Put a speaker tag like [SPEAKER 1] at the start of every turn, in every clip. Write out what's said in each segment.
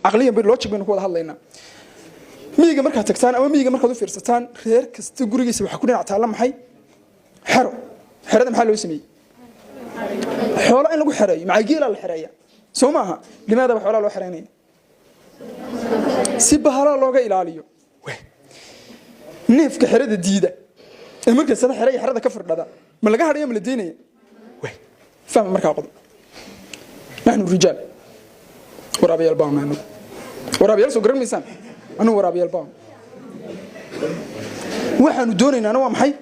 [SPEAKER 1] Caqliyan bay, logic baynu ku wada hadlaynaa. Miyiga markaad tagtaan ama miyiga markaad u fiirsataan, reer kasta gurigiisa waxaa ku dhinac taalla maxay? Xero. Xerada maxaa loo sameeyey? Xoolo in lagu xereeyo. Maxaa geelaa la xereeya, soo maaha? Limaada ba xoolaa loo xereynaya? Si bahalaa looga ilaaliyo. Neefka xerada diida ee markastada xere iyo xerada ka firdhada, ma laga hadhaya, ma la deynaya? Fahma markaa qodob. Naxnu rijaal, waraabayaal baanu. Anagu waraabayaal soo garan maysaan? Anugu waraabayaal baanu. Waxaanu doonaynaa waa maxay?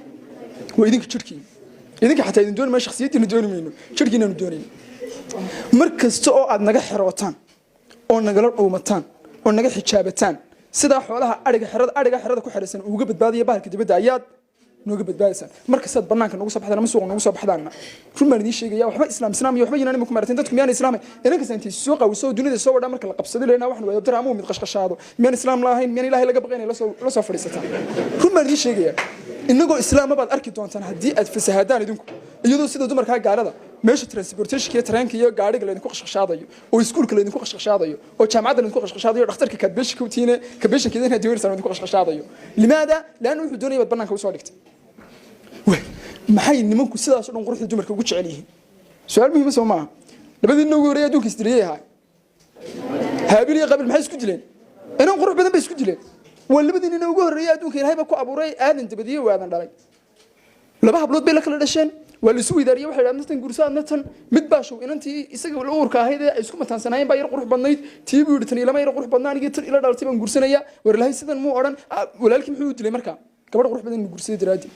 [SPEAKER 1] Waa idinka jirhkiina. Idinka xataa idin dooni maayo, shakhsiyaddiina dooni mayno, jirhkiinaanu doonayna. Mar kasta oo aad naga xerootaan oo nagala dhuumataan oo naga xijaabataan, sidaa xoolaha ariga xerada, ariga xerada ku xeraysan uga badbaadaya bahalka dibadda, ayaad nooga badbaadaysaan. Mar kastaad banaanka nagu soo baxdaan ama suuqa nagu soo baxdaanna, run baan idiin sheegaya, waxba Islaam Islaam iyo waxba yinaan ku marateen. Dadku miyaan Islaamay? Inan intay soo qawiso oo dunida soo wadhaa, marka la qabsado leena waxan waa abdar ama mid qashqashaado, miyaan Islaam lahayn? Miyaan Ilaahay laga baqaynay? La soo fadhiisataan. Run baan idiin sheegaya, inagoo Islaama baad arki doontaan haddii aad fasahadaan idinku, iyadoo sida dumarkaa gaalada meesha transportationka iyo tareenka iyo gaadhiga laydinku qashqashaadayo, oo iskuulka laydinku qashqashaadayo, oo jaamacadda laydinku qashqashaadayo, dhakhtarka kaad beesha ka utiine ka beeshankeeda inaad doonaysaa laydinku qashqashaadayo. Limaada? Laanna wuxuu doonaya baad bannaanka usoo dhigtay. Maxay nimanku sidaas o dhan quruxda dumarka ugu jecel yihiin? Su-aal muhiima, soo maaha? Labadii nin ugu horreeyay adduunka isdiliyay ahaa Haabil iyo Qabiil. Maxay isku dileen? Inan qurux badan bay isku dileen. Waa labadii nin ugu horreeyay adduunka Ilaahay baa ku abuuray Aadan dabadiye oo Aadan dhalay. Laba hablood bay la kala dhasheen, waa la isu weydaariyey. Waxay dhahdeen tan guurso, adna tan. Mid baa show inantii isaga la uurka ahayd ee ay isku mataansanaayeen baa yar qurux badnayd. Tii buu yidhi, tan ilama yar qurux badnaa, anigii tan ila dhalatay baan guursanaya. War, Ilaahay sidan muu odhan. Walaalkii muxuu u dilay markaa? Gabadh qurux badan inuu guursaday daraaddeed.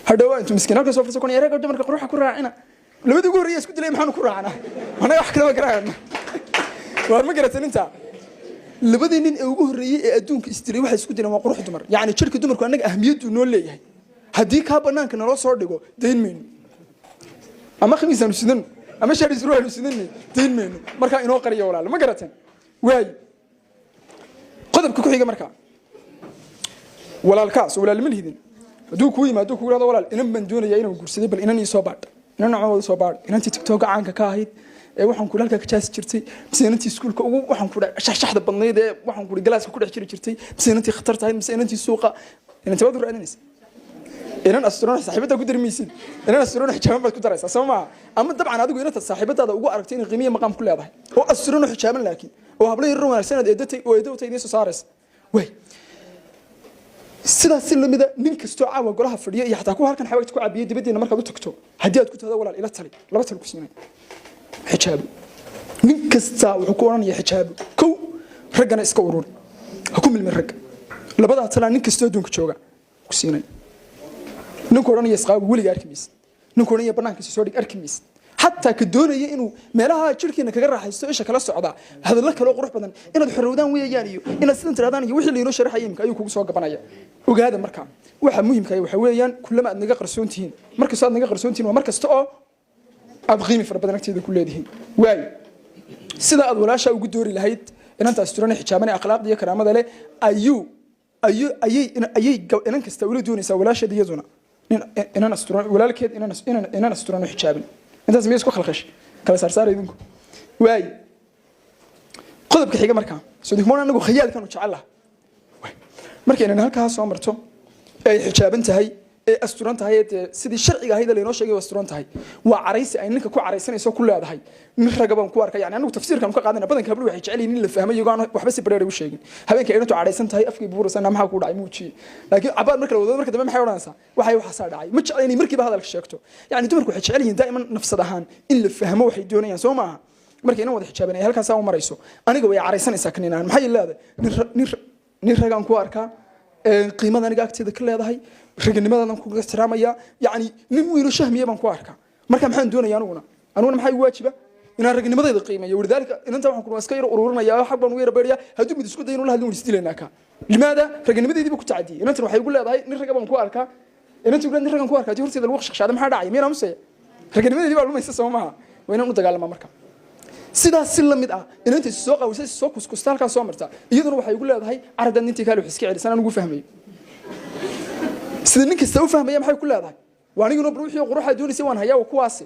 [SPEAKER 1] Hadhow intuu miskiin halka soo fursa kun yareega dumarka quruxa ku raacina. Labadii ugu horreeyay isku dilay maxaanu ku raacnaa anaga? Wax kalama garanayna. Waar, ma garatan intaa? Labadii nin ee ugu horreeyey ee adduunka isdilay waxay isku dileen waa qurux dumar. Yacni jirka dumarku annaga ahmiyaddu noo leeyahay, haddii kaa banaanka naloo soo dhigo, dayn mayno. Ama khamiisaanu sidano ama shaari surwaanu sidanay, dayn mayno. Markaa inoo qariya, walaalo, ma garateen? Waayo, qodobka ku xiga markaa, walaalkaas oo walaalima lihidin, hadduu kuu yimaado, kugu ihahdo, "Walaal, inan baan doonayaa inaan guursaday, bal inan ii soo baadh, inan noocooda soo baadh. Inantii TikToka caanka ka ahayd ee waxaan ku halkaa ka jaasi jirtay, mise inantii iskuulka ugu waxaan ku shaxshaxda badnayd ee waxaan ku galaaska ku dhex jiri jirtay, mise inantii khatar tahay, mise inantii suuqa?" Inantii baad u raadinaysa, inan asturan saaxiibada ku dari maysid, inan asturan xijaaban baad ku daraysaa, soo maaha? Ama dabcan adigu inanta saaxiibadaada ugu aragtay inay qiimiya maqaam ku leedahay oo asturan oo xijaaban, laakiin oo hablo yaryar wanaagsan aad eedatay oo eedo utay idiin soo saaraysa. Way sidaas si lamida, nin kastoo caawa golaha fadhiya iyo xataa kuwa halkan xawaagta ku cabiyay dibaddiina markaad u tagto, haddii aad ku tahdo, "Walaal, ila tali," laba tali ku siinay: xijaabo. Nin kasta wuxuu ku odhanaya xijaabo kow, raggana iska ururi, ha ku milmin ragga. Labadaa talaa nin kastoo adduunka jooga ku siinay. Ninku odhanaya isqaawi weliga arki maysid, ninku odhanaya banaankiisa soo dhig arki maysid, xataa ka doonaya inuu meelaha jirhkiina kaga raaxaysto isha kala socda, hadallo kaloo qurux badan, inaad xorowdaan weeyaan iyo inaad sidan tirahdaan iyo wixii laynoo sharaxaya imika ayuu kugu soo gabanaya. Ogaada markaa, waxa muhiimka ah waxa weeyaan, kullama aad naga qarsoon tihiin, mar kastoo aad naga qarsoon tihiin, waa mar kasta oo aad qiimi fara badan agteeda ku leedihiin. Waayo, sida aad walaashaa ugu doori lahayd inantaas turan xijaaban ee akhlaaqda iyo karaamada leh, ayuu ayuu ayay ayay inan kasta ula doonaysaa walaasheed iyaduna nin inan asturan, walaalkeed inan asturan oo xijaaban. Intaas miya isku khalkhash kala saarsaara idinku? Waayo, qodobka xiga markaa, soo dikmoon anagu khayaalkanu jecel laha. Markaynan halkaa soo marto ee ay xijaaban tahay ee asturan tahay, ee dee sidii sharciga ahayd ee laynoo sheegay waa asturan tahay, waa caraysi ay ninka ku caraysanayso ku leedahay, "Nin raga baan ku arkay." Yani anagu tafsiirkan ka qaadana, badanka habluhu waxay jecel yihiin in la fahmo iyagoo aan waxba si bareer u sheegin. Habeenka inantu caraysan tahay, afkay buuraysan, "Maxaa ku dhacay?" Muujiye. Laakiin cabaar marka la wado, marka dambe maxay odhanaysaa? Waxay waxaasaa dhacay. Ma jecla inay markiiba hadalka sheegto. Yani dumarku waxay jecel yihiin daa'iman nafsad ahaan in la fahmo waxay doonayaan, soo maaha? Markay inan wada xijaaban ay halkaasaa u marayso, aniga way caraysanaysaa kanin ahaan. Maxay leedahay? Nin ragaan ku arkaa, qiimada aniga agteeda ka leedahay, raganimadaadan ku ixtiraamaya, yacni nin wiilo shahmiya baan ku arkaa. Marka maxaan doonaya aniguna? Aniguna maxaa igu waajiba? Inaan ragnimadayda qiimeeyo. Walidaalika inanta waxaan ku iska yar ururinaya, xag baan ugu yara beeriya. Hadduu mid isku dayo inuu la hadlin, waan isdilaynaa. Ka limaada? Raganimadeydii buu ku tacadiyey. Inantan waxay igu leedahay, "Nin raga baan ku arkaa." Inantii ugu, "Nin ragan ku arkaa," haddii horteeda lagu shaqshaada, maxaa dhacaya? Miyaan aamusaya? Raganimadeydii baa lumaysa, soo maaha? Waa inaan u dagaalamaa. Marka sidaas si lamid ah, inanta is soo qaawisa, is soo kuskusta, halkaas soo marta, iyaduna waxay igu leedahay, "Caradaad nintii kaale wax iska celisan." Aan ugu fahmayo sida nin kasta u fahmaya, maxay ku leedahay? Waa aniguna bal wixii quruxaa doonaysa waan hayaa, waa kuwaasi.